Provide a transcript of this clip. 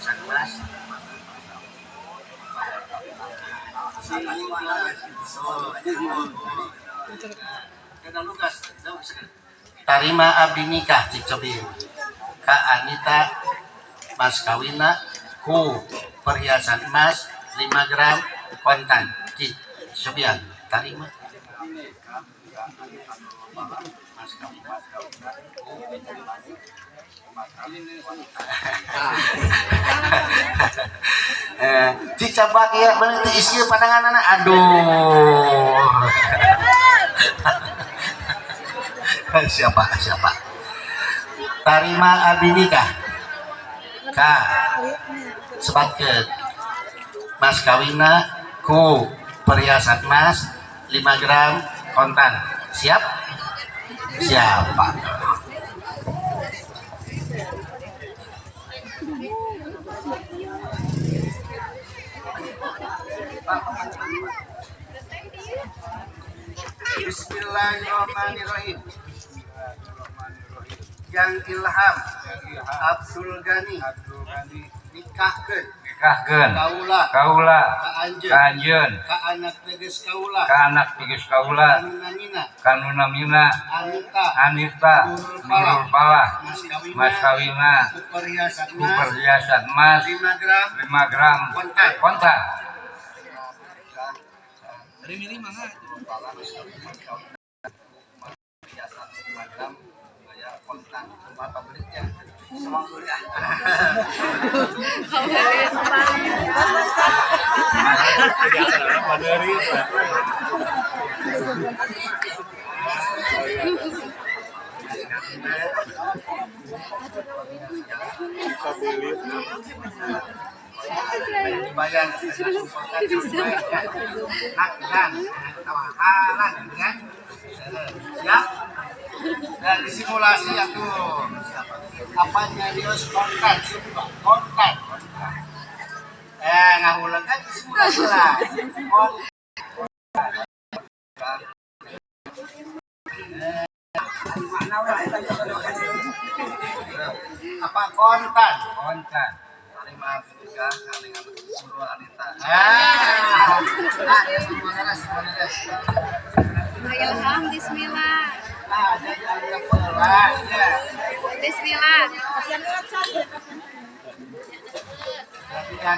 Perhiasan emas. Tarima abdi nikah cik cobin ka Anita mas kawina ku perhiasan emas 5 gram kontan cik cobian tarima mas kawina ku dicabak ya bener teh isi pandangan anak aduh. Siapa siapa tarima abdi nikah ka sebatkeun mas kawina ku perhiasan emas 5 gram kontan siap siapa. Bismillahirrahmanirrahim. Yang Ilham Abdul Ghani nikahkeun Nikahkeun kaula kaula ka anjeun ka anjeun ka anak teges kaula ka anak teges kaula kanu namina kanu namina Anita Anita Nurul Nurul Falah mas kawina mas kawina ku perhiasan ku emas perhiasan emas 5 gram 5 gram kontan. Kontan. Perhiasan 5 gram bayar kontan cuma pabriknya semua kuliah. Dibayar nak tawahalan kan siap dan disimulasi atuh apa nyarios kontan kontan ngahulang kan disimulasi lah apa kontan Kontan. Tarima nikah kali Nurul Anita. Ah, Ilham, bismillah. Nah, jadi ada pelan ya. Bismillah. Tapi kan,